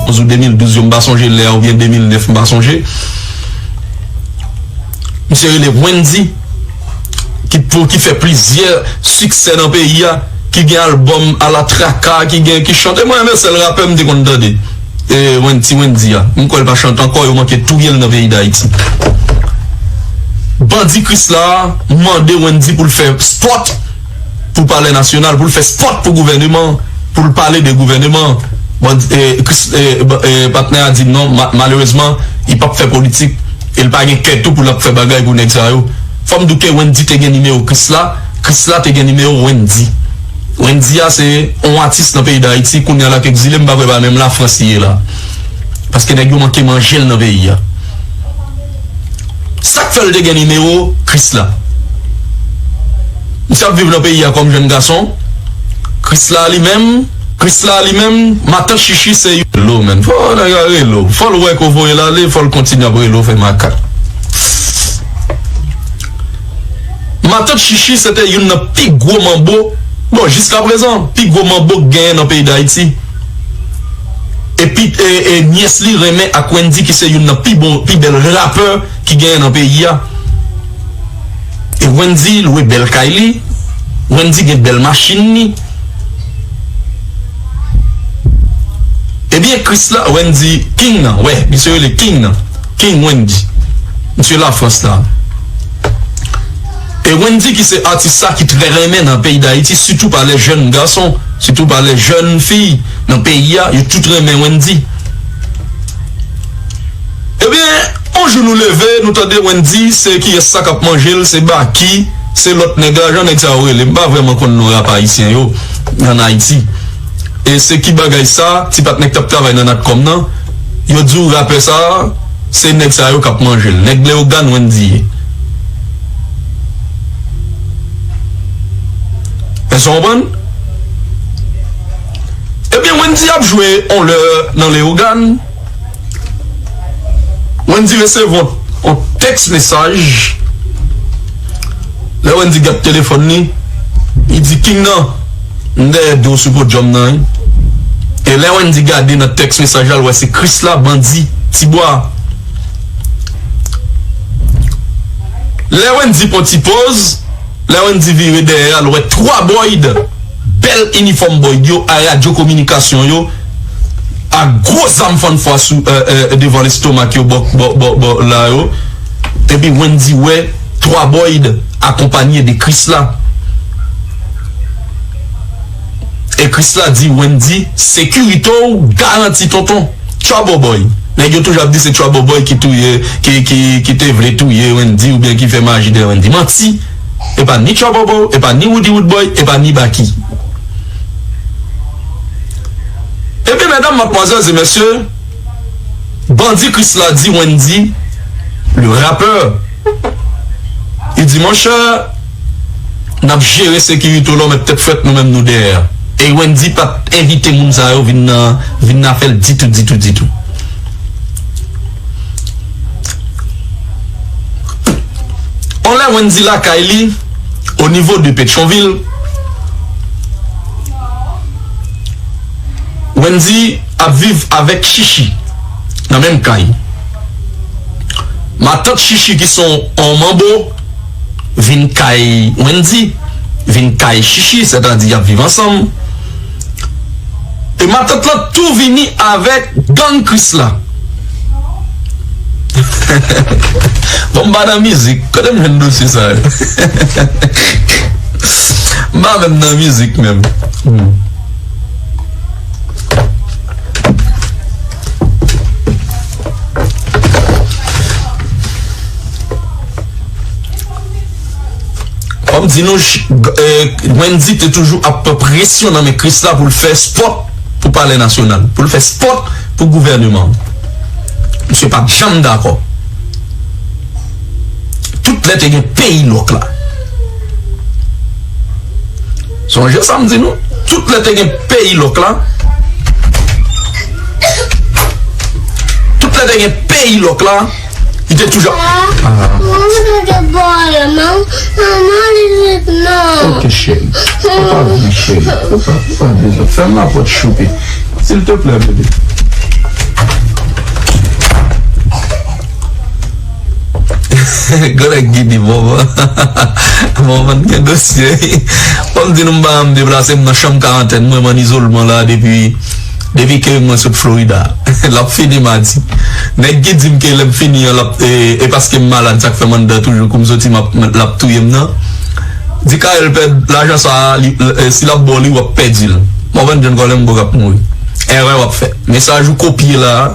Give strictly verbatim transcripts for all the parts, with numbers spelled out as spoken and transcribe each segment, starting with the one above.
Onz ou de mil douz yo, m pa sonje lè a, oubyen de mil nèf, m pa sonje. Misye rele Wendy, ki pou, ki fè plizyè siksè nan peyi a, ki gen albòm ala traka, ki gen, ki chante. Mwen, men sèl rapè m te konn tande. E, Wendy, Wendy a. M kwè l pa chante ankò, yo manke touye l nan peyi Dayiti. Bandi Krisla mande Wendy pou l fè spòt pou Palè Nasyonal, pou l fè spòt pou gouvèneman, pou l pale de gouvèneman. Bon, e, Kris-, e, ba-, e, patnè a di non, ma-, malerezman, li p ap fè politik, e l pa gen kè tou pou l ap fè bagay pou nèg sa yo. Fò m di w ke Wendy te gen nimewo Krisla, Krisla te gen nimewo Wendy. Wendy a se yon atis nan peyi Dayiti, kounye a l ak egzile, m pa kwè pa menm Lafrans li ye la. Paske nèg yo manke manje l nan peyi a. Sa k fè l te gen nimewo Krisla? Misye ap viv nan peyi a kòm jèn gason. Krisla li menm, Krisla li menm, matant Chichi se yon rele w, menm. Fò nèg la rele w. Fò l wè ke w voye l ale, fò l kontinye ap rele w, fè makak. Matant Chichi se te youn nan pi gwo manbo, bon, jiskaprezan, pi gwo manbo k genyen nan peyi Dayiti. Epi, e, e, nyès li renmen ak Wendy, ki se youn nan pi bon, pi bèl rapè ki genyen nan peyi a. E Wendy lwe bèl kay li, Wendy gen bèl machin li. Ebyen, Krisla, Wendy, King nan, wè, misye rele King nan. King Wendy. Misye Lafrans la. E Wendy ki se atis sa ki trè renmen nan peyi Dayiti, sitou pa lè jèn gason, sitou pa lè jèn fi nan peyi a, yo tout renmen Wendy. Ebyen, yon jou nou leve, nou tande Wendy, se kiyès sa k ap manje l, se Baky, se lòt nèg la, jan nèg sa yo rele. M pa vrèman konn non rap ayisyen yo ann Ayiti. E se ki bagay sa, ti patnè k t ap travay nan Natcom nan, yo di w rapè sa, se nèg sa yo k ap manje l. Nèg Leyogàn Wendy ye. Èske w konprann? Ebyen, Wendy ap jwe on lè nan Leyogàn. Wendy resevwa on tèks mesaj. Lè Wendy gad telefòn li, li di, "King nan, m dèyè do sou podyòm nan, wi." E lè Wendy gade nan tèks mesaj la, l wè se Krisla, Bandi, Tibwa. Lè Wendy pran ti pòz, lè Wendy vire dèyè a, l wè twa Boyd, bèl inifòm Boyd yo, a radyo kominikasyon yo, ak gwo zam fannfwa sou, e, e, devan lestomak yo, bò, bò, bò, bò la yo. Epi Wendy wè twa Boyd akonpanye de Krisla. E Krisla di Wendy, "Sekirite w garanti, tonton." Trouble Boy. Nèg yo toujou ap di se Trouble Boy ki touye, ki, ki, ki te vle touye Wendy oubyen ki fè maji dèyè Wendy. Manti. E pa ni Trouble Boy, e pa ni Woody Wood Boy, e pa ni Baky. Ebyen, medam, madmwazèl e mesye, Bandi Krisla di Wendy, le rappeur, li di, "Monchè, n ap jere sekirite w la, w mèt tèt frèt, nou menm nou dèyè." E Wendy pa t envite moun sa yo vin nan, vin nan afè l ditou, ditou, ditou. On lè Wendy lakay li, o nivo de Petyonvil, Wendy ap viv avèk Chichi nan menm kay. Matant Chichi ki se yon manbo vin kay Wendy, vin kay Chichi, sètadi y ap viv ansanm. E matant lan tou vini avèk gang Krisla. Bon, m pa nan mizik. Kote m jwenn dosye sa yo? M pa menm nan mizik menm. Hmm. Kòm di nou, ch-, g-, e, Wendy te toujou ap pran presyon nan men Krisla pou l fè spòt pou Palè Nasyonal, pou l fè spòt pou gouvèneman an. Misye pa t janm dakò. Tout lè te gen peyi lòk la. Sonje sa m di nou. Tout lè te gen peyi lòk la. Tout lè te gen peyi lòk la. Li te toujou ap. Ah. Manman, te bò la, manman, manman, li ret non. Ok, cheri. Ou pa vle, cheri. Ou pa, ou pa vle. Fèm lapòt, choupi. Silteplè, bebe. Granèg ki di, "Manman, manman gen dosye." Kòm di nou, m pa janm deplase, m nan chanm karantèn, mwen, m an izolman la depi, depi ke mwen sot Florida. L ap fini madi. Nèg ki di m ke lè m fini an, l ap, e, e paske m malad, sa k fè m anndan toujou, kou m soti, m ap, l ap touye m nan. Di Carel pèd lajan sa a, li, e, si l ap ba w li, w ap pèdi l. M ap vann John Colem, m poko ap mouri. Erè w ap fè. Mesaj ou kopye la a,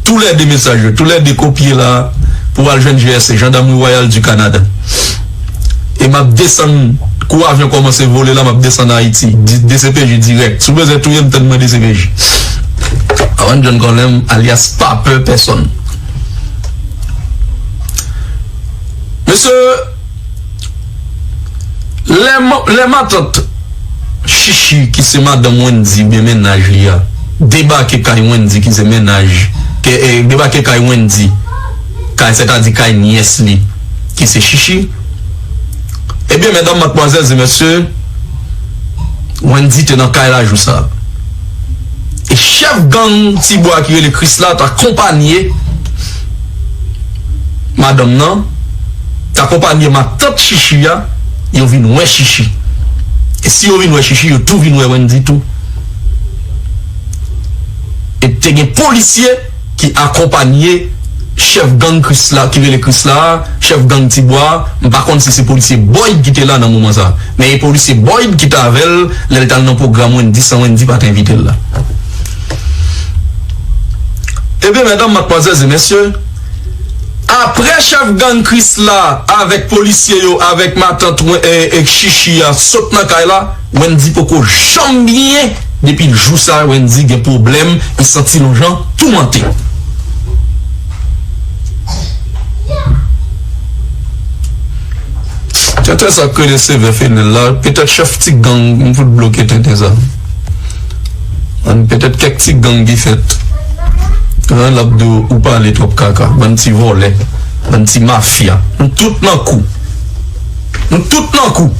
toulède mesaj yo, toulède kopye la a, pou w al jwenn G R C, Gendarmerie Royale du Canada. E m ap desann, kou avyon kòmanse vole la, m ap desann Ayiti. Di, D C P J dirèk. Si w bezwen touye m, tann mwen D C P J. Avan John Colem, alyas pa pè pèsonn. Mesye, lè ma-, lè matant Chichi, ki se madanm Wendy, oubyen mennaj li a, debake kay Wendy, ki se mennaj, ke, e, debake kay Wendy, kay, sètadi kay nyès li, ki se Chichi. Ebyen, medam, madmwazèl e mesye, Wendy te nan kay la jou sa a. E chèf gang Tibwa ki rele Krisla t akonpanye madanm nan, t akonpanye matant Chichi a, yo vin wè Chichi. E si yo vin wè Chichi, yo tou vin wè Wendy tou. E te gen polisye ki akonpanye chèf gang Krisla, ki rele Krisla a, chèf gang Tibwa a, m pa konn si se polisye Boyd ki te la nan moman sa a. Men e polisye Boyd ki t avè l lè l t al nan pwogram Wendy, san Wendy pa t envite l la. Ebyen, medam, madmwazèl e mesye, apre chèf gang Krisla avèk polisye yo, avèk matant Wen-, e, e Chichi a sot nan kay la, Wendy poko janm byen. Depi jou sa a, Wendy gen pwoblèm, li santi l yon jan toumante. Tenten sa k rele sevè fenèl la, petèt chèf ti gang, m fout bloke tenten sa. An, petèt kèk ti gang ki fèt. An, l ap di w, ou pale twòp kaka. Bann ti vòlè, bann ti mafya. Nou tout nan kou. Nou tout nan kou.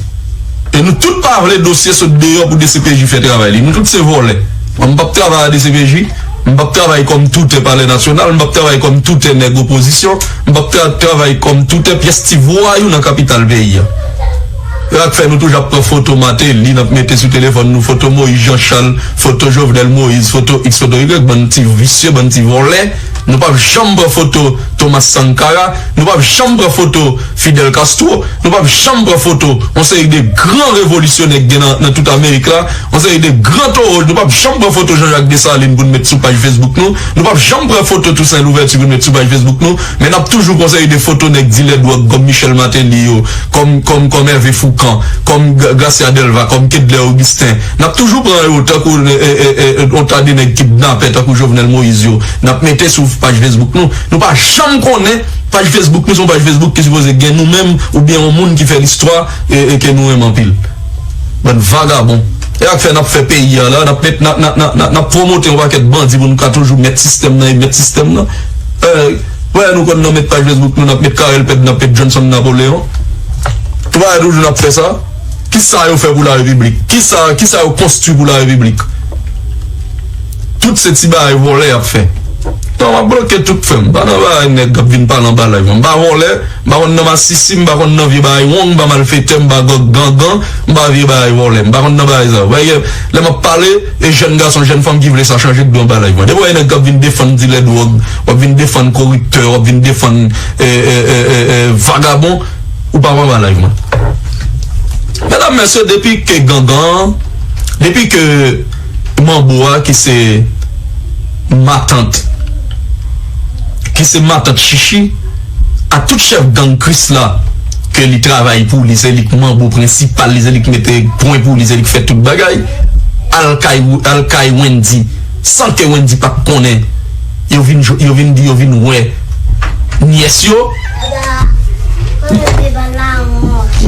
E nou tout pa vle dosye sot deyò pou D C P J fè travay li. Nou tout se vòlè. Mwen, m p ap travay a D C P J. M p ap travay kòm toutè Palè Nasyonal. M p ap travay kòm toutè nèg opozisyon. M p ap tra-, travay kòm toutè pyès ti vwayou nan kapital peyi a. Se sa k fè nou toujou ap pran foto Martelly, n ap mete sou telefòn nou, foto Moïse Jean Charles, foto Jovenel Moïse, foto X, foto Y, bann ti visye, bann ti vòlè. Nou p ap janm pran foto Thomas Sankara, nou p ap janm pran foto Fidel Castro, nou p ap janm pran foto yon seri de gran revolisyonè k gen nan, nan tout Amerik la, yon seri de gran towo, nou p ap janm pran foto Jean-Jacques Dessalines pou n met sou paj Facebook nou, nou p ap janm pran foto Toussaint Louverture pou n met sou paj Facebook nou, men n ap toujou pran yon seri de foto nèg dilè dwòg kòm Michel Martelly yo, kòm, kòm, kòm Hervé Fourcand, kòm Ga-, Garcia Delva, kòm Kedlè Augustin. N ap toujou pran yo tankou, e, e, e, e, yon ta de nèg kidnapè tankou Jovenel Moïse yo. N ap mete sou paj Facebook nou. Nou pa janm konnen paj Facebook nou se yon paj Facebook ki sipoze gen nou menm oubyen yon moun ki fè listwa e, e ke nou renmen anpil. Bann vagabon. E sa k fè n ap fè peyi a la, n ap met, n ap, n ap, n ap, n ap, n ap pwomote yon pakèt bandi pou nou ka toujou met sistèm nan e met sistèm nan. E, wè, nou konn nan met paj Facebook nou, n ap met Carel Pèd, n ap met Johnson Napoléon. Tout bagay toujou n ap fè sa. Kisa yo fè pou larepiblik? Kisa, kisa yo konstwi pou larepiblik? Tout se ti bagay vòlè y ap fè. Non, m ap bloke tout, frè m. M pa nan bagay nèg k ap vin pale anba live mwen. M pa vòlè, m pa konn nan masisi, m pa konn nan vye bagay wong, m pa malfetè, m pa gòg gangan, m pa vye bagay vòlè. M pa konn nan bagay sa. Ou wè, lè m ap pale, e jèn gason, jèn fanm ki vle sa chanje k dwe anba live mwen. Depi w wè nèg k ap vin defann dilè dwòg, w ap vin defann koriptè, w ap vin defann, e, e, e, e, e, vagabon, ou pa pran bagay mwen. Medam, mesye, depi ke gangan, depi ke manbo a ki se matant, ki se matant Chichi, a tout chèf gang Krisla, ke li travay pou li, se li k manbo prensipal, li se li k mete pwen pou li, se li k fè tout bagay, al kay, al kay Wendy, san ke Wendy pa t konnen, yo vin, yo vin di, yo vin wè nyès yo.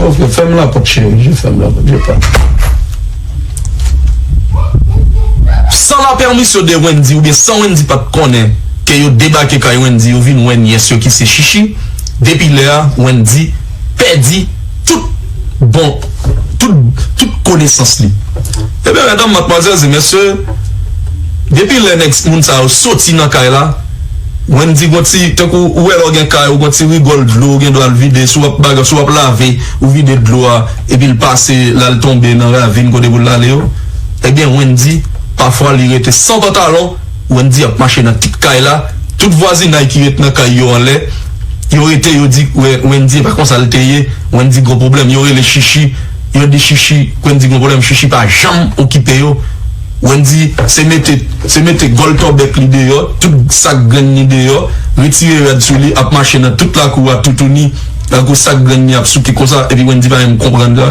Ok, fèm lapòt, cheri, je fèm lapòt, je pa. San la pèmisyon de Wendy, oubyen san Wendy pa t konnen, ke yo debake kay Wendy, yo vin wè nyès yo ki se Chichi. Depi lè a, Wendy pèdi tout bon, tout, tout konesans li. Ebyen, medam, madmwazèl e mesye, depi lè nèg moun sa yo soti nan kay la, Wendy gon ti, tankou ou wè lè w gen kay ou gon ti rigòl dlo, ou gen dwa al vide, si w ap bagay, si w ap lave, ou vide dlo a, epi l pase, l al tonbe nan ravin kote pou l ale yo. Ebyen, Wendy, pafwa li rete san pantalon, Wendy ap mache nan tout kay la, tout vwazinay ki ret nan kay yo anlè, yo rete, yo di, Wendy, e pa konsa l te ye, Wendy gon pwoblèm, yo rele Chichi, yo di Chichi, Wendy gon pwoblèm, Chichi pa janm okipe yo. Wendy se mete, se mete gòl tòbèk li deyò, tout sak grenn li deyò, retire rad sou li, ap mache nan tout lakou a toutouni, lakou sak grenn li ap souke konsa, epi Wendy pa menm konprann sa.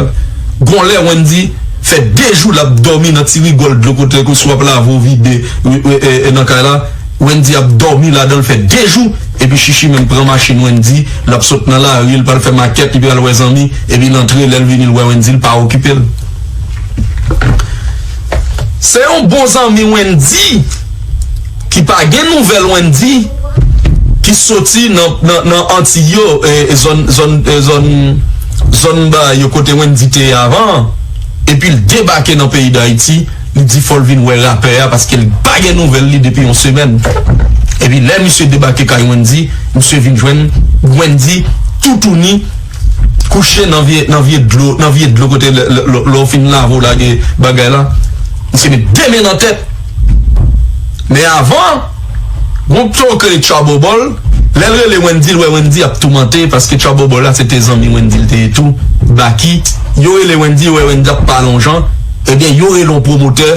Gon lè Wendy fè de jou l ap dòmi nan ti rigòl dlo kote ke si w ap lave ou vide, e, e, e, e, nan kay la, Wendy ap dòmi ladan l fè de jou, epi Chichi menm pran machin Wendy, l ap sot nan lari, l pral fè makèt, li pral wè zanmi, epi l antre, lè l vini, l wè Wendy, l pa okipe l. Se yon bon zanmi Wendy, ki pa gen nouvèl Wendy, ki soti nan, nan, nan Antiy yo, e, e, zòn, zòn, e, zòn, zòn ba yo kote Wendy te ye avan, epi l debake nan peyi Dayiti, li di fò l vin wè rapè a paske l pa gen nouvèl li depi yon semèn. Epi lè misye debake kay Wendy, misye vin jwenn Wendy toutouni kouche nan vye, nan vye dlo, nan vye dlo kote lè, lè, lè, lè w fin lave w lage bagay la. Misye met de men nan tèt. Men avan, gon pto k rele Trouble Boy, lè l rele Wendy, l wè Wendy ap toumante paske Trouble Boy la se te zanmi Wendy l te ye tou, Baky. Yo rele Wendy, yo wè Wendy ap pale yon jan. Ebyen, yo rele yon pwomotè,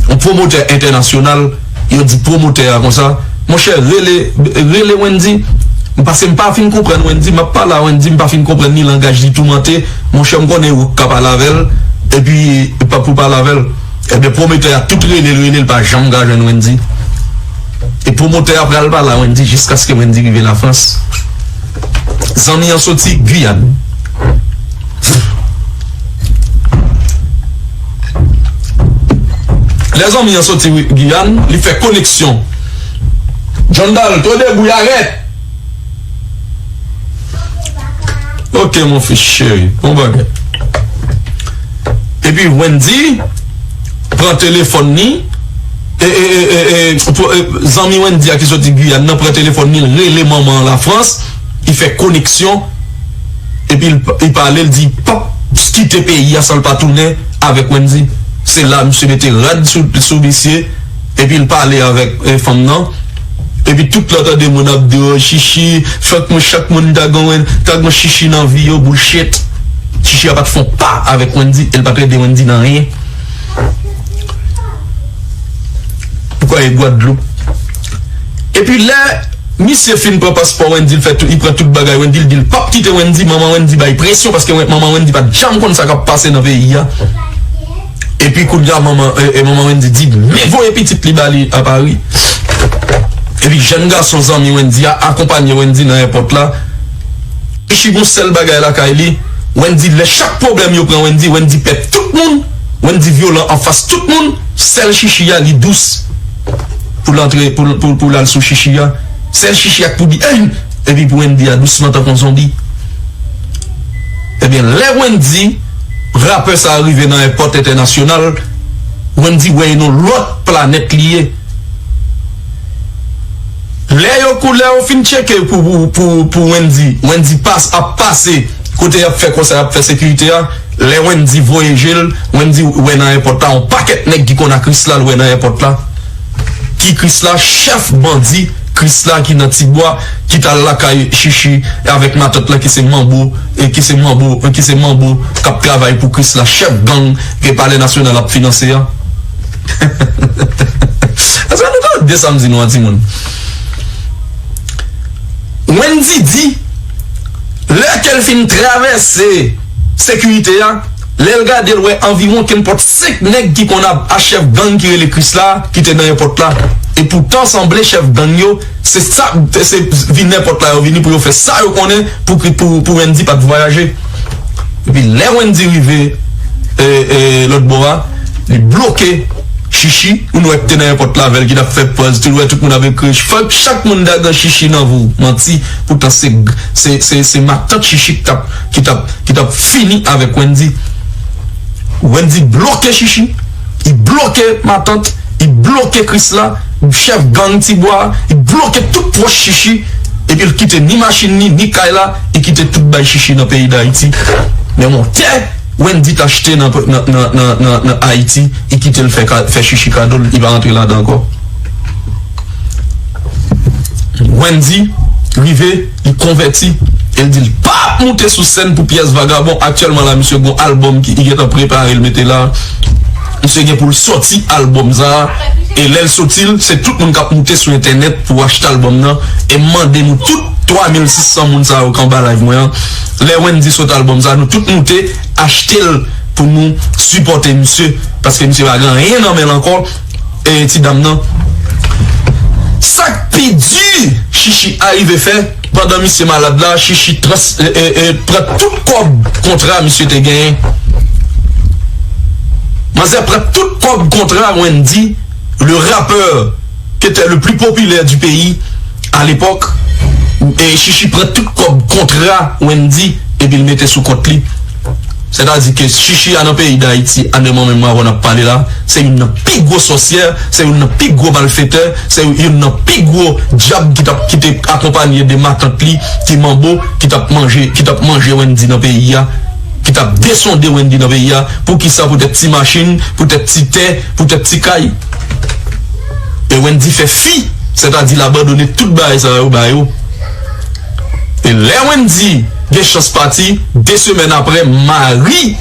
yon pwomotè entènasyonal, yo di pwomotè a konsa, monchè, rele, rele Wendy. Paske m pa fin konprann Wendy, m ap pale a Wendy, m pa fin konprann ni langaj li toumante. Monchè, m konnen ou ka pale avè l, epi pa pou pale avè l. Ebyen, pwomotè a tout rele l, rele l, pa janm ka jwenn Wendy. E pwomotè a pral pale a Wendy jiskaske Wendy rive Lafrans. Zanmi an soti Giyàn. Lè zanmi an soti Giyàn, li fè koneksyon. John Dalto debout, arèt! Ok, mon fils chéri, bon bagay. Epi Wendy pran telefòn li, e, e, e, e, e, pou, e, zanmi Wendy a ki soti Giyàn nan pran telefòn li, l rele manman an Lafrans, li fè koneksyon, epi l, li pale, l di, p ap kite peyi a san l pa tounen avèk Wendy. Se la, misye mete rad sou, sou misye, epi l pale avèk, e, fanm nan. Epi tout lè w tande moun ap di, o, Chichi, fòk moun, chak moun ta gon, ta gon Chichi nan vi yo, bullshit. Chichi a pa t fè yon pa avèk Wendy, e l pa t rete Wendy nan anyen. Ou kwè e Gwadloup? Epi lè misye fin pran paspò Wendy, l fè tout, li pran tout bagay Wendy, l di l p ap kite Wendy, manman Wendy bay presyon, paske Wen-, manman Wendy pa t janm konn sa k ap pase nan peyi a. Epi kounye a, manman, e, e, manman Wendy di, men voye pitit li ba li a Pari. Epi jèn gason zanmi Wendy a akonpanye Wendy nan èpòt la. Chichi gon sèl bagay lakay li. Wendy, lè chak pwoblèm yo pran Wendy, Wendy pè tout moun. Wendy vyolan anfas tout moun. Sèl Chichi a, li dous. Pou l antre, pou, pou, pou l al sou Chichi a. Sèl Chichi a k pou di, ey! Epi pou Wendy a dousman tankou yon zonbi. Ebyen, lè Wendy, rapè sa a rive nan èpòt entènasyonal, Wendy wè e nan lòt planèt li ye. Lè yo kou, lè yo fin tcheke pou, pou, pou, pou Wendy, Wendy pas, ap pase kote y ap fè konsèy, y ap fè sekirite a. Lè Wendy voye je l, Wendy wè nan èpòt la, yon pakèt nèg ki konn a Krisla, l wè nan èpòt la. Ki Krisla, chèf bandi Krisla ki nan Tibwa, ki t al lakay Chichi avèk matant lan ki se Manbo, e ki se Manbo, e ki se Manbo k ap travay pou Krisla, chèf gang ke Palè Nasyonal ap finanse a. Èske nou tande sa m di nou an, timoun? Wendy di, lè ke l fin travèse sekirite a, lè l gade, l wè anviwon kenpòt senk nèg ki konn a, a chèf gang ki rele Krisla, ki te nan èpòt la. E poutan, sanble chèf gang yo, se sa, se vin èpòt la yo vini pou yo fè sa yo konnen pou, pou, pou Wendy pa t vwayaje. Epi lè Wendy rive, e, e, lòt bò a, li bloke Chichi, ou wè ki te nan èpòt la avè l, ki t ap fè pòz, tou wè tout moun ap ekri, fòk chak moun dagan Chichi nan vou, manti, poutan se, se, se, se matant Chichi ki t ap, ki t ap, ki t ap fini avèk Wendy. Wendy bloke Chichi, li bloke matant, li bloke Krisla, chèf gang Tibwa, li bloke tout pwòch Chichi, epi l kite ni machin ni, ni kay la, li kite tout bay Chichi nan peyi Dayiti. Men montè Wendy t achte nan, nan, nan, nan, nan, nan Ayiti, li kite l fè, ka- fè Chichi kado l, li pa rantre ladan ankò. Wendy rive, li konvèti, e l di l p ap moute sou sèn pou pyès vagabon. Aktyèlman la, misye gon albòm ki li gentan prepare, l mete la. Misye gen pou l sòti albòm sa a. E lè l sòti l, se tout moun k ap moute sou entènèt pou achte albòm nan. E m mande nou tout twa mil sis san moun sa yo k anba live mwen an. Lè Wendy sot albòm sa a, nou tout moute achte l pou nou sipòte misye. Paske misye pa gen anyen nan men l ankò. E ti dam nan. Sa k pi di Chichi arive fè, pandan misye malad la, Chichi trans, e, e, e, pran tout kòb kontra misye te genyen. Manzè pran tout kòb kontra Wendy, le rappeur qui était le plus populaire du pays à l'époque. E Chichi pran tout kòb kontra Wendy, epi l mete sou kont li. Sètadi ke Chichi a nan peyi Dayiti, a nan moman menm avan n ap pale la, se youn nan pi gwo sòsyè, se youn nan pi gwo malfetè, se youn nan pi gwo dyab ki t ap, ki te akonpanye de matant li, ki manbo, ki t ap manje, ki t ap manje Wendy nan peyi a, ki t ap desonde Wendy nan peyi a. Poukisa? Poutèt ti machin, poutèt ti tè, poutèt ti kay. E Wendy fè fi, sètadi l abandone tout bagay sa yo ba yo. E lè Wendy gen chans pati, de semèn apre, mari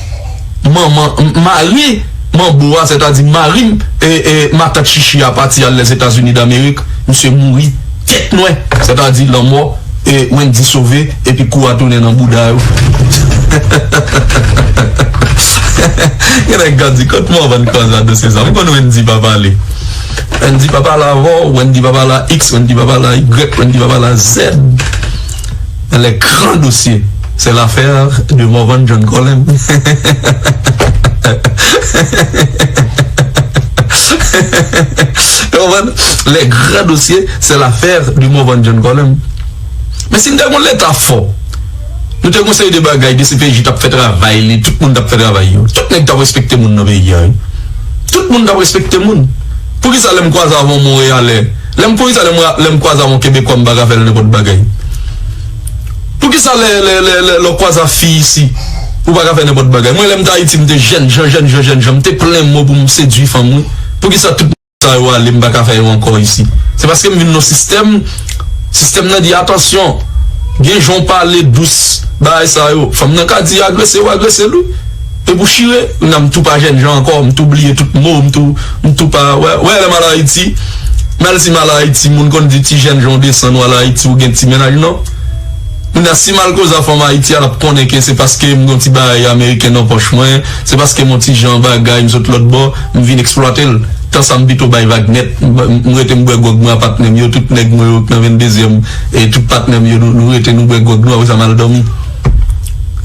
manman, mari manbo a, sètadi mari, e, e, matant Chichi a pati al Lèzetazini Damerik, misye mouri tèt nwè, sètadi lanmò, e Wendy sove, epi kou a tounen nan bouda yo. Gen nèg k ap di, kot Morvan konn sa dosye sa? M konn Wendy pa pale. Wendy pa pale avè w, Wendy pa pale a X, Wendy pa pale a Y, Wendy pa pale a Z. Les grands dossiers, c'est l'affaire de Morvan John Colem. Ou konprann? Les grands dossiers, c'est l'affaire de Morvan John Colem. Men si n te gon leta fò, nou te gon seri de bagay, D C P J t ap fè travay li, tout moun t ap fè travay yo. Tout nèg t ap respekte moun nan peyi a, wi. Tout moun t ap respekte moun. Poukisa lè m kwaze avè yon Monreyalè, lè m, poukisa lè m, lè m kwaze avè yon Kebekwa, m pa ka fè l nenpòt bagay? Poukisa lè, lè, lè, lè, lè w kwaze a fi isi, ou pa ka fè nenpòt bagay? Mwen, lè m te Ayiti, m te jènjan, jènjan, jènjan, m te plen mo pou m sedui fanm, wi. Poukisa tout sa yo ale, m pa ka fè yo ankò isi? Se paske m vin nan sistèm, sistèm nan di, atansyon, gen jan w pale dous, bagay sa yo. Fanm nan ka di agrese w, agrese l, wi. E pou chire, m nan m tou pa jènjan ankò, m tou bliye tout mo, m tou, m tou pa, wè, wè, lè m al Ayiti, m al si m al Ayiti, moun konn di ti jènjan w desann, w al Ayiti, ou gen ti mennaj, non. Kounye a, si m al koze a fanm Ayiti a, l ap konnen ke se paske m gen yon ti bagay ameriken nan pòch mwen, se paske m yon ti jan bagay, m sot lòt bò, m vin eksplwate l. Tan sa, m pito bay vag nèt, m, m rete m bwè gwòg mwen a patnè m yo, tout nèg mwen yo k nan venndezyèm, e tout patnè m yo, nou, nou rete nou bwè gwòg nou, apre sa m al dòmi.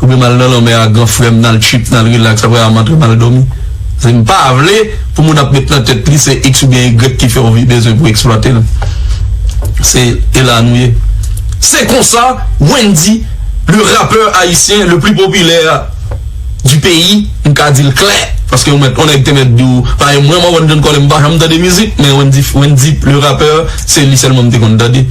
Oubyen m al nan lanmè a, gran frè m, n al trip, n al rilaks, apre a m antre m al dòmi. Se m pa vle pou moun ap met nan tèt li se X oubyen Y ki fè w vi-, bezwen pou eksplwate l. Se, e la nou ye. Se konsa, Wendy, le rappeur haïtien le plus populaire du pays, m ka di l klè, paske yon mèt, yon nèg te mèt di w, pa mwen, Morvan John Colem, m pa janm tande mizik, men Wendy, Wendy, le rappeur, se li sèlman m te konn tande.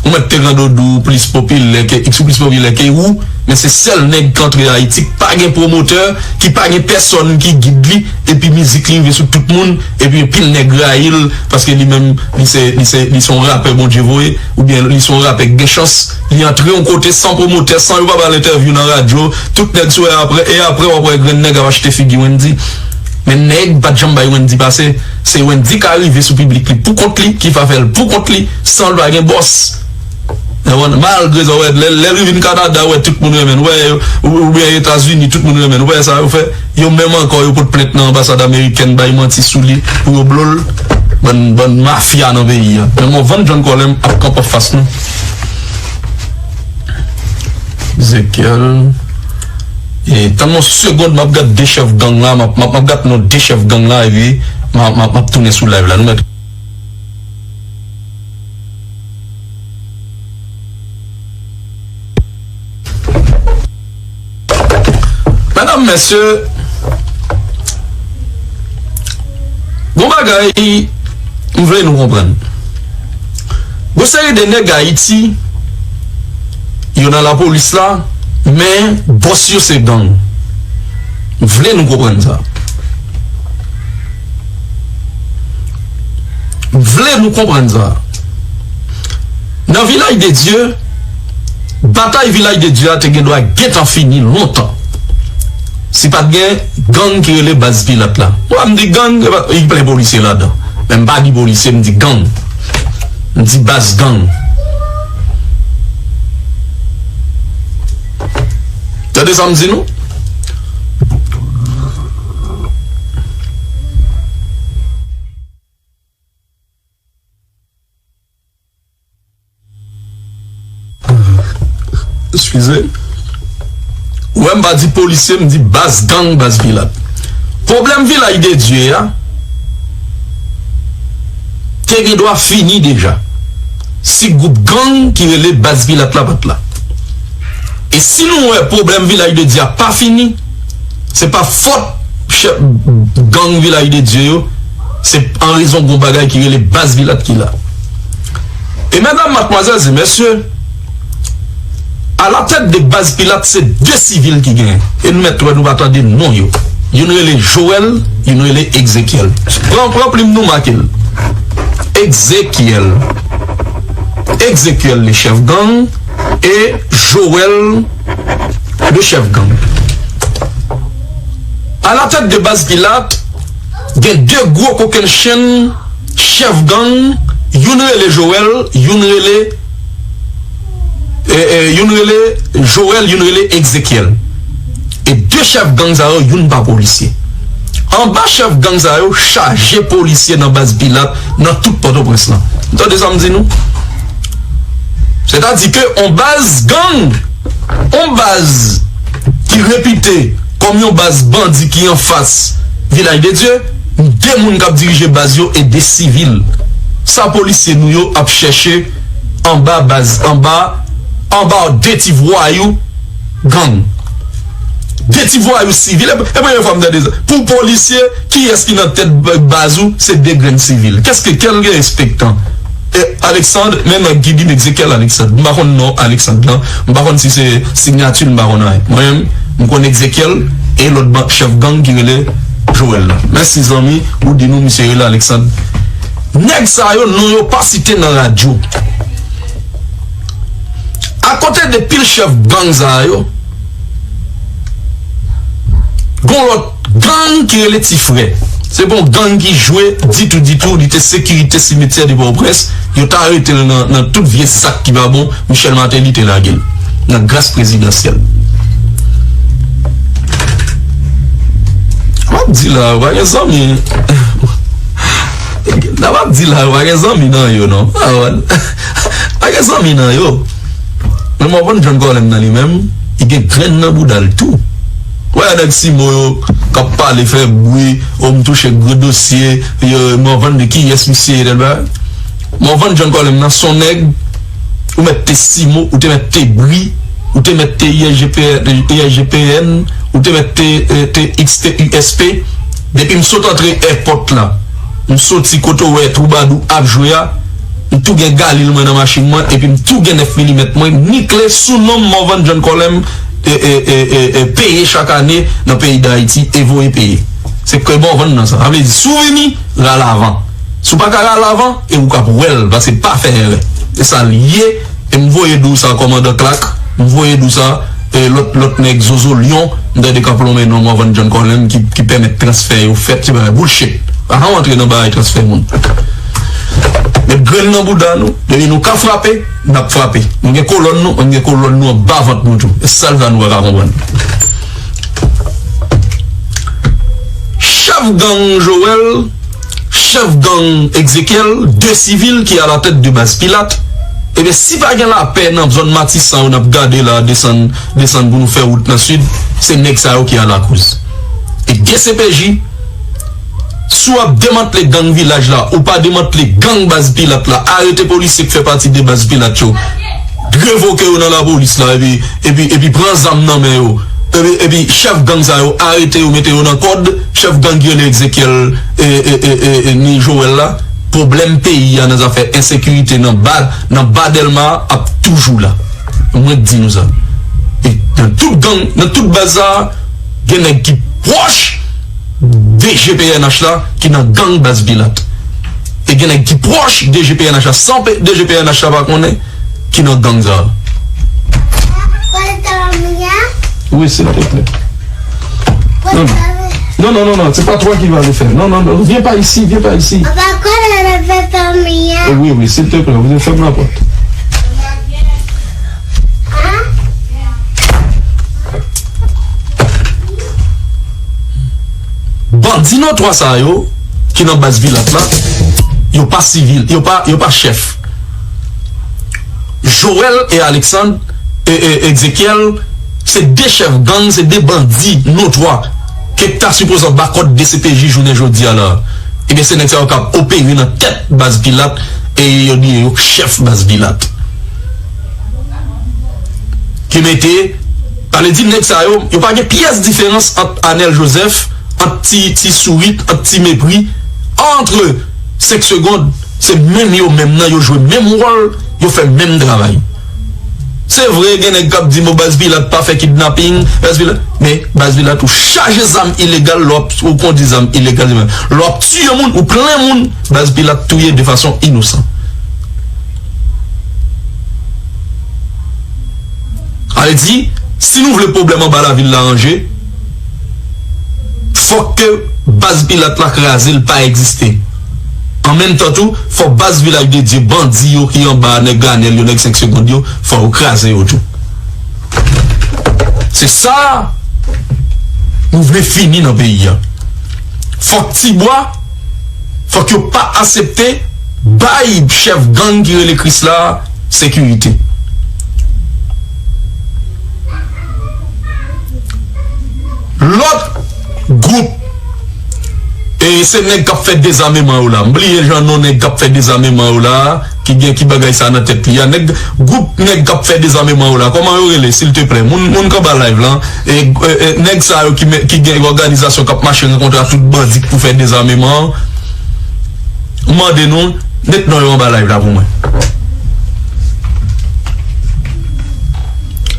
Ou mèt te rande w di w plis popilè ke X, ou plis popilè ke ou, men se sèl nèg k antre Ayiti k pa gen pwomotè, ki pa gen pèsòn ki gid li, epi mizik li rive sou tout moun, epi anpil nèg rayi l, paske li menm, li se, li se, li se yon rapè Bondye voye, oubyen li se yon rapè k gen chans, li antre yon kote san pwomotè, san yo pa ba l entèvyou nan radyo, tout nèg sou e apre, e apre w ap wè grenn nèg ap achte figi Wendy. Men nèg pa t janm bay Wendy pase. Se Wendy ka rive sou piblik li pou kont li, ki pa fè l pou kont li, san l pa gen bòs. Ou konprann? Malgre sa, w wè, lè, lè li vin Kanada, w wè tout moun renmen l. W wè, ou, oubyen Etazini, tout moun renmen l. W wè sa yo fè? Yo menm ankò, yo pot plent nan anbasad amerikèn, bay manti sou li, pou yo blo l. Bann, bann mafya nan peyi a. Men Morvan John Colem ap kanpe anfas nou. Ezekiel. E, tann yon segonn, m ap gad de chèf gang la, m ap, m ap, m ap gad non de chèf gang la, epi M a, m a, m ap tounen sou live la. Nou mèt. Medam, mesye, gon bagay m vle nou konprann. Gon seri de nèg Ayiti, yo nan lapolis la, men bòs yo se gang. M vle nou konprann sa. M vle nou konprann sa. Nan Vilaj de Dye, batay Vilaj de Dye a te gen dwa gentan fini lontan. Si pa t gen gang ki rele Baz Pilat la. Mwen, m di gang, e pa, gen plen polisye ladan. Men m pa di polisye, m di gang. M di baz gang. Tande sa m di nou? Eskize. Ou wè m pa di polisye, m di baz gang, baz Pilat. Pwoblèm Vilaj de Dye a te gen dwa fini deja. Si gwoup gang ki rele Baz Pilat la pa t la. E si nou wè pwoblèm Vilaj de Dye a pa fini, se pa fòt chèf gang Vilaj de Dye yo, se an rezon gon bagay ki rele Baz Pilat ki la. E medam, madmwazèl e mesye, alatèt de Baz Pilat se de sivil ki genyen. E nou mèt wè nou pa tande non yo. Youn rele Joel, youn rele Egzekyèl. Pran, pran plim nou make l. Egzekyèl. Egzekyèl le chèf gang e Joel le chèf gang. Alatèt de Baz Pilat, gen de gwo kokennchenn chèf gang, youn rele Joel, youn rele, e, e, youn rele Joel, youn rele Egzekyèl. E de chèf gang sa yo, youn pa polisye. Anba chèf gang sa yo, chaje polisye nan Baz Pilat, nan tout Pòtoprens lan. Tande sa m di nou? Sètadi ke on baz gang, on baz ki repite kòm yon baz bandi ki anfas Vilaj de Dye, de moun k ap dirije baz yo e de sivil. Sa polisye nou yo ap chèche anba baz, anba, anba de ti vwayou gang. De ti vwayou sivil. E, e premye fwa m tande sa. Pou polisye, kiyès ki nan tèt ba-, baz ou? Se de grenn sivil. Kèske, kèl respektan? E, Alexandre, men nèg ki di m Egzekyèl Alexandre. M pa konn non Alexandre lan. M pa konn si se siyati l, m pa konn anyen. Mwen menm, m konn Egzekyèl e lòt ban-, chèf gang ki rele Joel la. Mèsi zanmi, ou di nou misye rele Alexandre. Nèg sa yo, non yo pa site nan radyo. Akote de pil chèf gang sa yo, gon lòt gang ki rele Ti Frè. Se pa yon gang ki jwe ditou, ditou, li te sekirite simetyè de Pòtoprens, yo ta arete l nan, nan tout vye sak ki pa bon, Michel Martelly te lage l nan gras prezidansyèl. M ap di la, pa gen zanmi. N ap ap di la, pa gen zanmi nan yo, non. Pa gen zanmi nan yo. Men Morvan John Colem nan li menm, li gen grenn nan bouda l tou. Wè nèg Simo yo k ap pale, fè bri, o m touche gwo dosye, yo, Morvan de kiyès misye ye, tèl bagay. Morvan John Colem nan se yon nèg, ou mèt te Simo, ou te mèt te bri, ou te mèt te I S G P N, I S G P N, ou te mèt te, eh, te X T U S P. Depi m sot antre èpòt la, m soti kote w wè twoubadou ap jwe a, m tou gen galil mwen nan machin mwen, epi m tou gen nèf milimèt mwen, ni kle sou non m Morvan John Colem, e, e, e, e, e, peye chak ane nan peyi Dayiti e voye peye. Se ke Morvan nan sa. Sa vle di, si w vini, rale avan. Si w pa ka rale avan, e ou k ap wè l, paske pa fè erè. E sa l ye, e m voye di w sa, kòmandan Clark, m voye di w sa, e lòt, lòt nèg zozo lyon, m tande k ap lonmen non Morvan John Colem ki, ki pèmèt transfè yo fèt, se bagay bullshit. Pa janm antre nan bagay transfè moun. Met grenn nan bouda nou, depi nou ka frape, n ap frape. Nou gen kolòn nou, nou gen kolòn nou anba vant nou tou. E sèl sa nou pa ka konprann. Chèf gang Joel, chèf gang Egzekyèl, de sivil ki alatèt de baz Pilat, ebyen, si pa gen lapè nan zòn Matisan yo n ap gade la, desann, desann pou nou fè wout nan sid, se nèg sa yo ki alakoz. E D C P J, Si w ap demantle gang Vilaj la, ou pa demantle gang Baz Pilat la, arete polisye k fè pati de Baz Pilat yo, revoke yo nan lapolis la, epi, epi, epi pran zam nan men yo. Epi, epi chèf gang sa yo, arete yo, mete yo nan kòd, chèf gang ki rele Ezekiel, e, e, e, e, e, ni Joel la. Pwoblèm peyi a nan zafè ensekirite nan ba, nan ba Dèlma a ap toujou la. Mwen di nou sa. E nan tout gang, nan tout baz sa a, gen nèg ki pwòch D G P N H la ki nan gang Baz Pilat. E gen nèg ki pwòch D G P N H la, san pe-, D G P N H la pa konnen, ki nan gang sa a. Oui, s'il te plaît. Non, non, non, non, non, c'est pas toi qui vas le faire. Non, non, non, viens pas ici, viens pas ici. Papa, quand on a fait famille, hein? Oui, oui, s'il te plaît, vous fermez la porte. Hein? Bandi notwa sa yo ki nan baz Pilat la, yo pa sivil, yo pa, yo pa chèf. Joel e Alexandre, e, e, Ezekiel, se de chèf gang, se de bandi notwa ke ta sipoze anba kòd D C P J jounen jodi a la. Ebyen, se nèg sa yo k ap opere nan tèt baz Pilat e yo di yo chèf baz Pilat. Ki mete, sa vle di nèg sa yo, yo pa gen pyès diferans ant Anèl Jozèf, ant Ti, Ti Sourit, ant Ti Mepri, ant senk segonn, se menm yo menm nan, yo jwe menm wòl, yo fè menm travay. Se vre, gen nèg k ap di, bon, baz Pilat pa fè kidnaping, baz Pilat, men baz Pilat ou chaje zam ilegal, lè w ap, ou kondi zam ilegal, lè w ap tiye moun, ou plen moun, baz Pilat touye de fason inosan. Sa vle di, si nou vle pwoblèm anba lavil la ranje, fòk ke baz Pilat la kraze, l pa egziste. An menm tan tou, fò baz Vilaj de Dye, bandi yo ki anba nèg Anèl yo, nèg senk segonn yo, fò yo kraze yo tou. Se sa nou vle fini nan peyi a. Fòk Tibwa, fòk yo pa aksepte bay chèf gang ki rele Krisla sekirite. Lòt gwoup, e se nèg k ap fè dezameman yo la. M bliye jan non nèg k ap fè dezameman yo la, ki gen, ki bagay sa nan tèt li a. Nèg, gwoup nèg k ap fè dezameman yo la, kòman yo rele, silteplè? Moun, moun k anba live lan, e, e, e, nèg sa yo ki, ki gen òganizasyon k ap mache rankontre ak tout bandi pou fè dezameman an, m mande nou, met non yo anba live la pou mwen.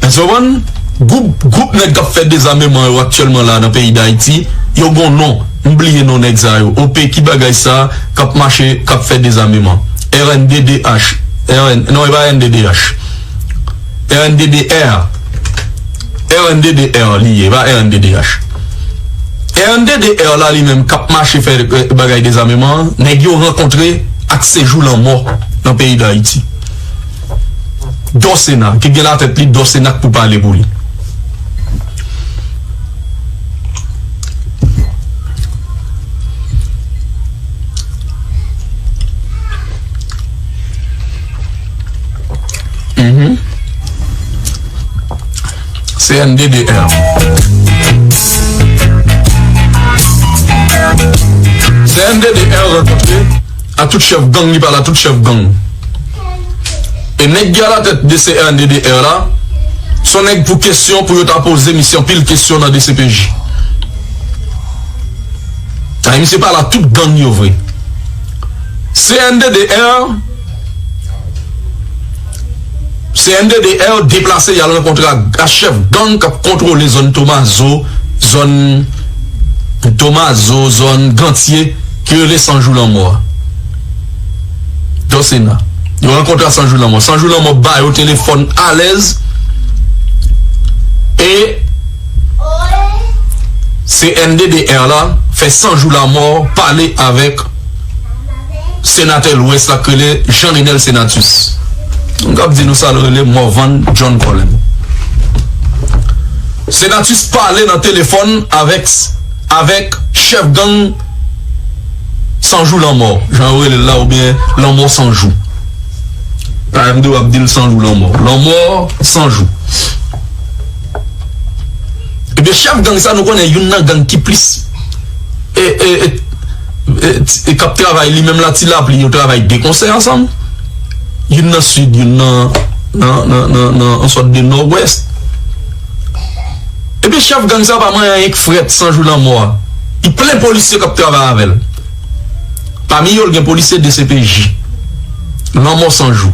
Èske w konprann? Gwoup, gwoup nèg k ap fè dezameman yo aktyèlman la nan peyi Dayiti, yo gon non. M bliye non nèg sa yo. O P, ki bagay sa k ap mache, k ap fè dezameman? R N D D H. R N, non, e pa R N D D H. R N D D R. R N D D R li ye, e pa R N D D H. R N D D R la li menm k ap mache fè, eh, bagay dezameman an, nèg yo rankontre ak sejou lanmò nan peyi Dayiti. Dòsena, ki gen latèt li, Dòsena k pou pale pou li. Mhm. C N D D R. C N D D R rankontre ak tout chèf gang, li pale a tout chèf gang. E nèg ki alatèt de C N D D R la, se yon nèg pou kesyon, pou yo ta poze misye anpil kesyon nan D C P J. Sa, misye pale a tout gang yo vre. C N D D R, C N D D R deplase, y al rankontre ak, ak chèf gang k ap kontwole zòn Tomazo, zòn Tomazo, zòn Gantye, ki rele San Jou Lanmò a. Dòsena. Yo rankontre ak San Jou Lanmò. San Jou Lanmò ba yo telefòn alèz. E C N D D R la fè San Jou Lanmò pale avèk senatè Lwès la k rele Jean Renel Senatus. M kab di nou sa l rele Morvan John Colem. Senatus pale nan telefòn avèk, avèk chèf gang San Jou Lanmò, jan yo rele l la, oubyen Lanmò San Jou. Pa M D W ap di l San Jou Lanmò. Lanmò San Jou. Ebyen, chèf gang sa, nou konnen youn nan gang ki plis, e, e, e, e, ti- e k ap travay li menm la, Ti Lapli, yo travay de konsèy ansanm. Youn nan sid, youn nan, nan, nan, nan, nan yon sòt de nòdwès. Ebyen, chèf gang sa pa manyen anyen k frèt san jou lanmò a. Li plen polisye k ap travay avè l. Pami yo, l gen polisye D C P J. Lanmò san jou.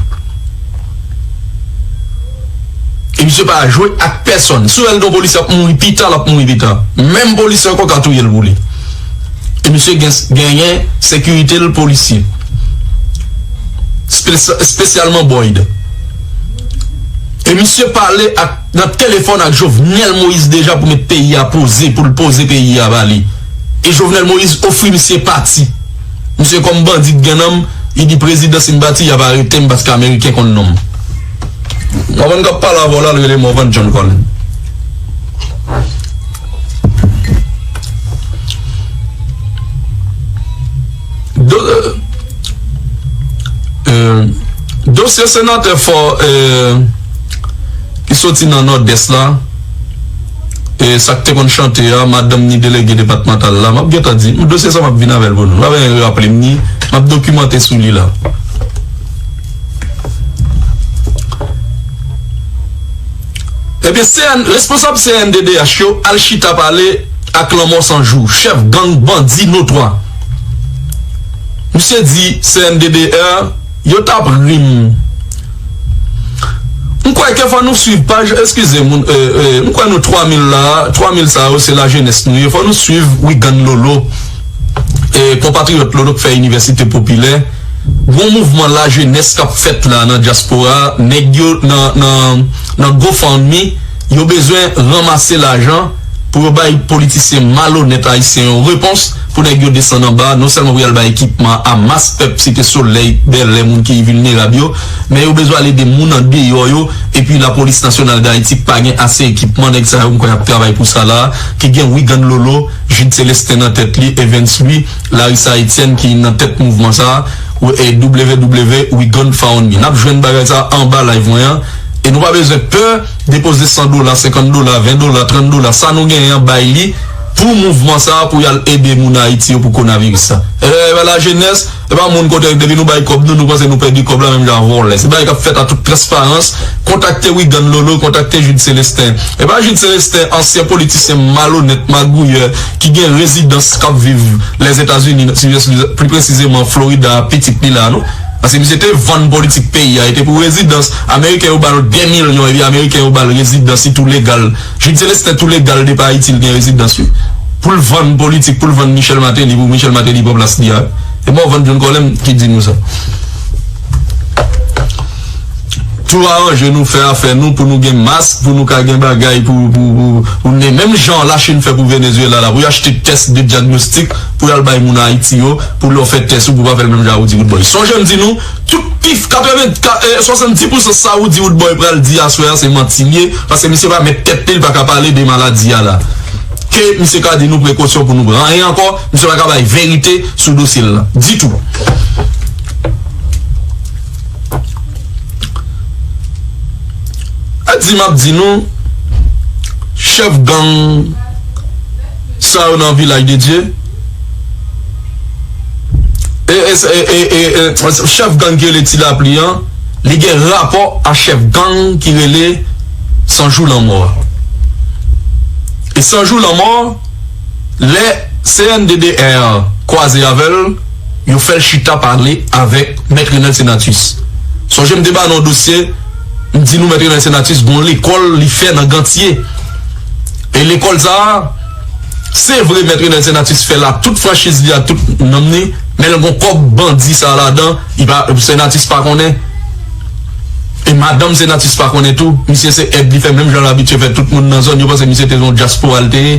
E misye pa jwe ak pèsonn. Si w wè l gen yon polisye ap mouri pita, l ap mouri pita. Menm polisye ankò ka touye l pou li. E misye gen, genyen sekirite l polisye. Espe- espesyalman Boyd. E misye pale ak, nan telefòn ak Jovenel Moïse deja pou met peyi a poze, pou l poze peyi a ba li. E Jovenel Moïse ofri misye pati. Misye kòm bandi k gen nan m, li di prezidan si m pati, y ap arete m paske Ameriken konn non m. Mòvan k ap pale avè w la, l rele Mòvan John Colin. Do, euh, euh, dosye senatè fò, euh, ki soti nan Nòdès la, e sa k te konn chante a, madanm ni delege depatmantal la, m ap gentan di, dosye sa m ap vin avè l pou nou. M ap raple m ni, m ap dokimante sou li la. Ebyen, C N, responsab C N D D H yo al chita pale ak Lanmò San Jou, chèf gang bandi notwa. Misye di C N D D H yo t ap ri m. M kwè ke fò nou swiv paj, eskize moun, e, e, m kwè nou twa mil la, twa mil sa yo se lajenès nou ye. Fò nou swiv Wigan Lolo, e, konpatriyòt Lolo k fè Inivèsite Popilè. Gon mouvman lajenès k ap fèt la nan dyaspora, nèg yo nan, nan, nan GoFundMe, yo bezwen ranmase lajan pou yo bay politisyen malonèt ayisyen yo repons, pou nèg yo desann anba, non sèlman pou y al bay ekipman a mas pèp Site Solèy, Bèlè, moun ki vilnerab yo, men yo bezwen al ede moun andeyò yo, epi Lapolis Nasyonal d Ayiti pa gen ase ekipman, nèg sa yo m kwè y ap travay pou sa la, ki gen Wigan Lolo, Jude Célestin nan tèt li, Evens Louis, Larissa Etienne ki nan tèt mouvman sa a, e W W W Wigan Found Me. N ap jwenn bagay sa a anba live mwen an, e nou pa bezwen pè depoze san dola, senkant dola, ven dola, trant dola, sa nou genyen an bay li pou mouvman sa a, pou y al ede moun Ayiti yo pou konaviris sa. E, e pa lajenès, e pa moun kote depi nou bay kòb nou, nou panse nou pèdi kòb la menm jan vòlè. Se bagay k ap fèt a tout transparans. Kontakte Wigan Lolo, kontakte Jude Célestin. E pa Jude Célestin, ansyen politisyen malonèt, magouyè, ki gen rezidans k ap viv Lèzetazini, si je suis pli presizeman Florida, pitit li la, non? Paske misye te vann politik peyi a, e te pou rezidans. Ameriken yo ba l de milyon, epi Ameriken yo ba l rezidans, li tou legal. Jude Célestin tou legal depi Ayiti, l gen rezidans, wi. Pou l vann politik, pou l vann Michel Martelly, pou Michel Martelly pran plas li a. E Morvan John Colem ki di nou sa. Tou aranje nou, fè afè nou, pou nou gen mas, pou nou ka gen bagay, pou, pou, pou, pou ne, menm jan Lachin fè pou Venezuela la, pou y achte tès de dyagnostik, pou y al bay moun Ayiti yo, pou lè w fè tès ou, pou pa fè l menm jan a Woody Woodboy. Sonje m di nou, tout pif, katreven, ka, eh, swasanndis pousan sa Woody Woodboy pral di aswè a, se manti l ye, paske misye pa mèt tèt li, li pa ka pale de maladi a la. Ke misye ka di nou prekosyon pou nou pran anyen ankò, misye pa ka bay verite sou dosye l la, ditou. A di m ap di nou, chèf gang sa yo nan Vilaj de Dye, e, e, e, e, e, e, chèf gang ki rele Ti Lapli an, li gen rapò a chèf gang ki rele San Jou Lanmò a. E San Jou Lanmò, lè C N D D R kwaze avè l, yo fè l chita pale avèk Mèt Renel Senatus. Sonje m te ba nou yon dosye, m di nou Mèt Renel Senatus gon lekòl li fè nan Gantye. E lekòl sa a, se vre Mèt Renel Senatus fè l ak tout franchiz li, ak tout nanm li, men l gon kòb bandi sa a ladan, li pa, Senatus pa konnen. E madanm Senatus pa konnen tou, misye se èd li fè menm jan l abitye fè tout moun nan zòn yo panse misye te yon dyaspora l te ye.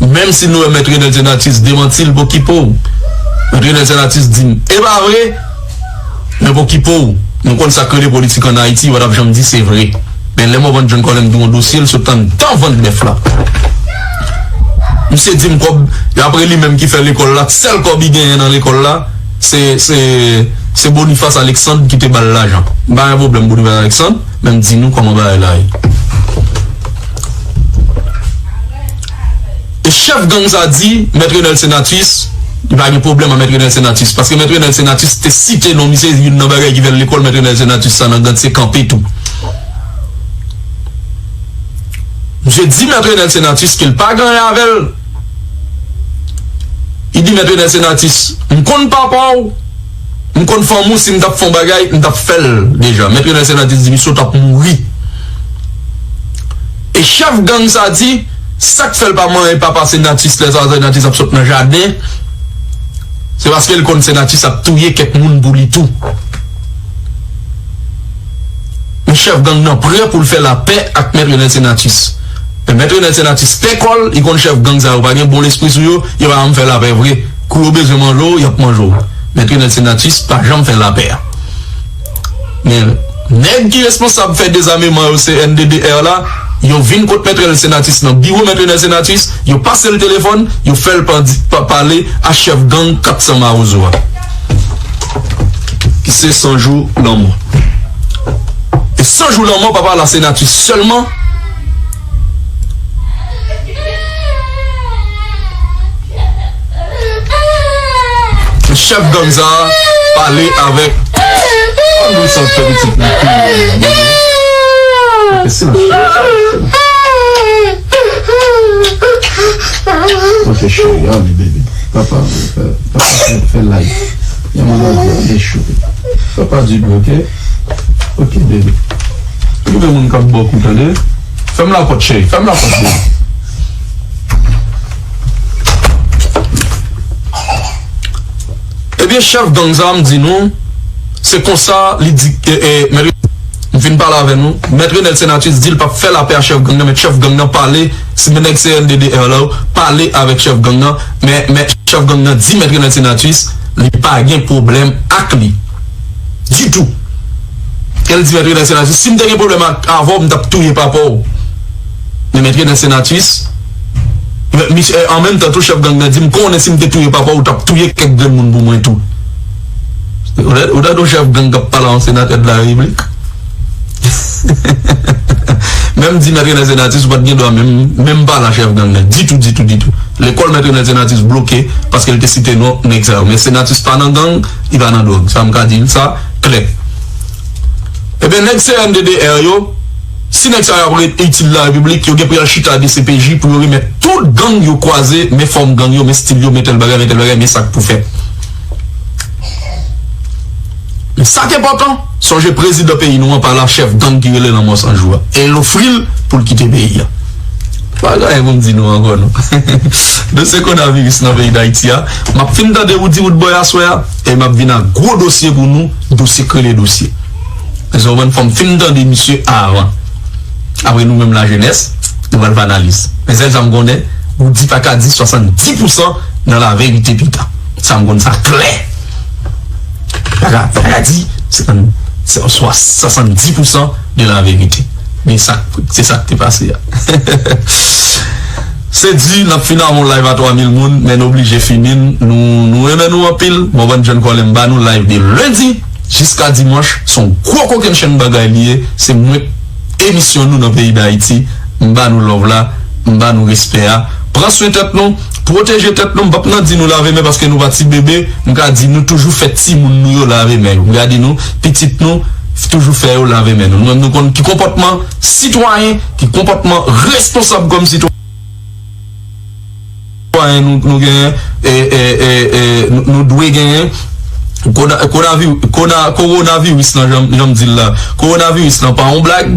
Menm si nou wè Mèt Renel Senatus demanti l, pokipo w. Mèt Renel Senatus di m, e pa vre, men pokipo w. Nou konn sa k rele politik ann Ayiti, yo pa t ap janm di se vre. Men lè Morvan John Colem di w yon dosye, l sot anndan vant bèf la. Misye di m kòb, apre li menm ki fè lekòl la, sèl kòb li genyen nan lekòl la, se, se, se Boniface Alexandre ki te ba l lajan. M pa gen pwoblèm Boniface Alexandre, men m di nou kòman bagay la ye. E chèf gang sa di, Mèt Renel Senatus, Li pa gen pwoblèm ak Mèt Renel Senatus, paske Mèt Renel Senatus te site non misye, youn nan bagay ki fè l lekòl Mèt Renel Senatus sa nan Gant se kanpe tou. Misye di Mèt Renel Senatus ke l pa gen anyen avè l. Li di Mèt Renel Senatus, "M konn papa w, m konn fanmi w, si m t ap fè yon bagay, m t ap fè l deja." Mèt Renel Senatus di misye w t ap mouri. E chèf gang sa di, sa k fè l pa manyen papa Senatus lè sa Senatus ap sot nan jaden, se paske l konn Senatus ap touye kèk moun pou li tou. Men chèf gang nan prè pou l fè lapè ak Mèt Renel Senatus. Men Mèt Renel Senatus pè kò l, li konn chèf gang sa yo pa gen bon lespri sou yo, yo pa janm fè lapè vre. Kou yo bezwen manje w, y ap manje w. Mèt Renel Senatus pa janm fè lapè. Men nèg ki responsab fè dezameman yo, se N D D R la, yo vin kot Mèt Renel Senatus nan biwo Mèt Renel Senatus, yo pase l telefòn, yo fè l pa-, pa-, pale a chèf gang kat san Mawozo a, ki se San Jou Lanmò. E San Jou Lanmò pa pale a Senatus sèlman. Chèf gang sa a pale avèk. An nou sa fè pitit nou. Ok, silans, silans, silans. Ok, cheri, ale, bebe. Papa, papa fè, fè live. Yon moun ap di, ale, cheri. Papa di, ok? Ok, bebe. Okipe moun k ap ba w kou, tande? Fèm lapòt, cheri. Fèm lapòt, bebe. Ebyen, chèf gang sa a, m di nou, se konsa li di, e, e, Mèt, m fin pale avè nou. Mèt Renel Senatus di l p ap fè lapè a chèf gang nan, men chèf gang nan pale, si men nèg C N D D R la yo, pale avèk chèf gang nan, men, men chèf gang nan di Mèt Renel Senatus, li pa gen pwoblèm ak li. Ditou. E l di Mèt Renel Senatus, si m te gen pwoblèm ak, avè w, m t ap touye papa w. Men Mèt Renel Senatus, men, misye, an menm tan tou, chèf gang nan di, "M konnen si m te touye papa w, ou t ap touye kèk grenn moun pou mwen tou." Ou tande, ou tande yon chèf gang k ap pale a yon senatè de la repiblik? Menm di Mèt Renel Senatus, ou pa t gen dwa menm, menm pale a chèf gang nan. Ditou, ditou, ditou. Lekòl Mèt Renel Senatus bloke paske l te site non nèg sa yo. Men Senatus pa nan gang, li pa nan dwòg. Sa m ka di l sa klè. Ebyen, nèg C N D D R yo, si nèg sa yo ap ret itil la repiblik, yo gen pou y al chita D C P J pou yo remèt tout gang yo kwaze, men fòm gang yo, men estil yo, men tèl bagay, men tèl bagay, men sa k pou fèt. Men sa k enpòtan, sonje prezidan peyi nou an pale a chèf gang ki rele Lanmò San Jou a. E l ofri l pou l kite peyi a. Pa gen anyen pou m di nou ankò, non. Dosye kowonaviris nan peyi Dayiti a, m ap fin tande Roody Roodboy aswè a, e m ap vin ak gwo dosye pou nou, dosye k rele dosye. Paske w konprann, fò m fin tande misye avan. Apre nou menm lajenès, nou pral fè analiz. Men sèl sa m konnen, Roody pa ka di swasanndis pousan nan laverite pita. Sa m konn sa klè. Pa ka, pa ka di, se, se, swa swasanndis pousan de la verite. Men sa, se sa k te pase a. Se di, n ap fin avè yon live a twa mil moun, men n oblije fini l. Nou, nou renmen nou anpil. Morvan John Colin ba nou live de lendi jiska dimanch. Se yon gwo kokennchenn bagay li ye. Se mwen emisyon nou nan peyi Dayiti. M ba nou love la, m ba nou respè a. Pran swen tèt nou, pwoteje tèt nou. M p ap nan di nou lave men paske nou pa ti bebe. M ka di nou toujou fè timoun nou yo lave men yo. M ka di nou, pitit nou, toujou fè yo lave men nou. Nou menm nou konn ki konpòtman sitwayen, ki konpòtman responsab kòm sitwayen. Sitwayen nou, nou genyen, e, e, e, e, nou, nou dwe genyen. Kona-, konavi-, kona-, kowonaviris lan, jan, jan m di l la. Kowonaviris lan pa yon blag.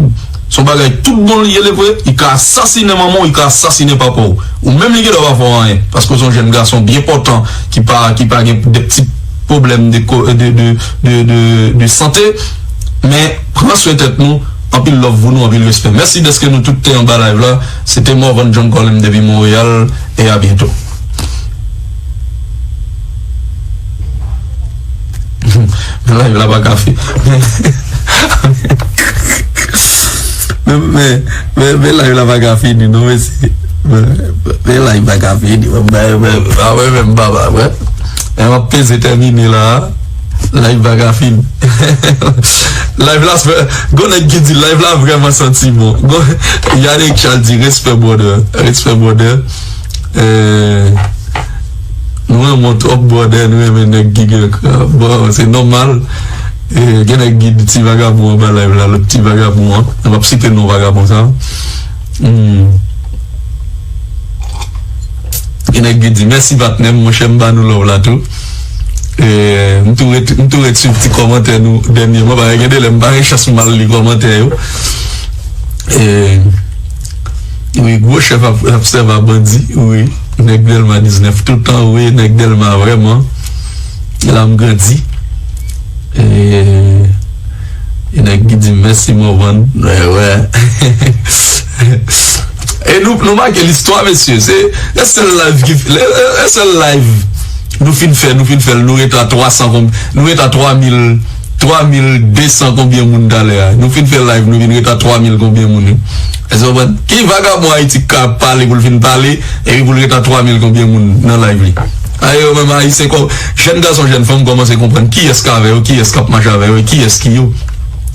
Se yon bagay tout bon li ye, li vre. Li ka asasinen manman w, li ka asasinen papa w. Ou menm li gen dwa pa fè w anyen. Paske w se yon jèn gason byen pòtan ki pa, ki pa gen de ti pwoblèm de ko-, de, de, de, de, de sante. Men, pran swen tèt nou. Anpil love pou nou, anpil respè. Mèsi dèske nou tout te anba live la. Se te Morvan John Colin depi Monreyal. E a byento. Live la pa ka fini. Men, men, men, men live la pa ka fini, non, mesye. Men, men live pa ka fini. Men, men, men, pa mwen menm, papa, mwen. Men m ap peze tèmine la. Live pa ka fini. Live la, gon nèg ki di live la vrèman santi bon. Gon, Yannick Charles di respè, brother. Respè, brother. Euh, Nou renmen w twòp, brother, nou renmen nèg ki gen krab. Bon, se nòmal. E, gen nèg ki di ti vagabon anba live la, lòt ti vagabon an. Nou p ap site non vagabon sa. Hmm. Gen nèg ki di, "Mèsi, patnè m, monchè, m ba nou love la tou." E, m tou ret, m tou ret swiv ti kòmantè nou dènyèman, paske gen de lè m pa gen chans m al li kòmantè yo. E, wi, gwo chèf ap, ap sèvi a bandi, wi. Nèg Dèlma diznèf, toutan, wi, nèg Dèlma, vrèman. La m grandi. E, e nèg ki di, "Mèsi, Morvan." Wè, wè. E nou, nou make listwa, mesye. Se, se sèl live ki, le, le, le sèl live nou fin fè, nou fin fè l, nou ret a twa san konb-, nou ret a twa mil, twa mil de san konbyen moun talè a. Nou fin fè live, nou vin ret a twa mil konbyen moun, wi. Èske w konprann? Ki vagabon Ayiti k ka pale pou l fin pale, epi pou l ret a twa mil konbyen moun nan live li? Ayo, menm Ayisyen, kò-, jèn gason, jèn fanm kòmanse konprann kiyès k avè yo, kiyès k ap mache avè yo, e kiyès ki yo.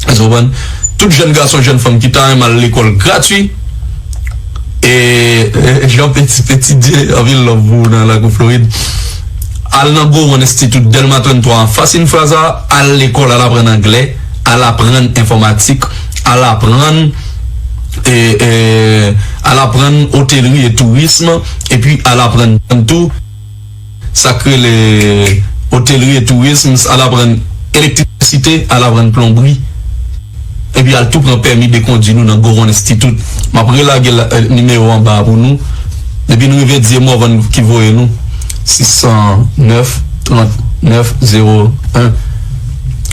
Èske w konprann? Tout jèn gason, jèn fanm ki ta renmen al lekòl gratwi, e, e, jan Petit, Petit Dieu, anpil love pou ou nan lakou Florid. Al nan Gowon Institute, Dèlma trannntwa, anfas Infraza, al lekòl, al aprann anglè, al aprann enfòmatik, al aprann, e, e, al aprann otelri e tourism, epi al aprann tou sa k rele otelri e tourism, al aprann elektrisite, al aprann plonbri, epi al tou pran pèmi de kondwi nou nan Gowon Institute. M ap relage la, e, nimewo anba a pou nou. Depi nou rive, di e Morvan ki voye nou. Sis san nèf, trant nèf, zewo en.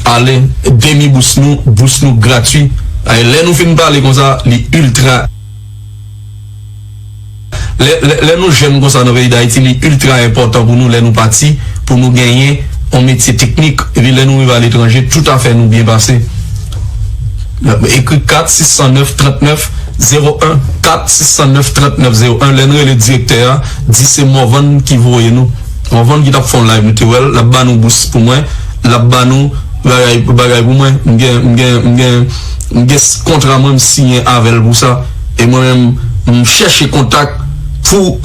Ale, demi bous nou, bous nou gratwi. E, lè nou fin pale konsa, li iltra Lè, lè, lè nou jèn konsa nan peyi Dayiti, li iltra enpòtan pou nou lè nou pati, pou nou genyen yon metye teknik. Epi lè nou rive aletranje, toutafè nou byen pase. Ekri kat sis san nèf trant nèf zewo en, kat sis san nèf trant nèf zewo en. Lè n rele direktè a, di se Morvan ki voye nou. Morvan ki t ap fè yon live, nou te wè l, l ap ba nou bous pou mwen, l ap ba nou bagay, bagay pou mwen. M gen, m gen, m gen, m gen s-, kontra mwen, m siyen avè l pou sa. E mwen menm, m chèche kontak pou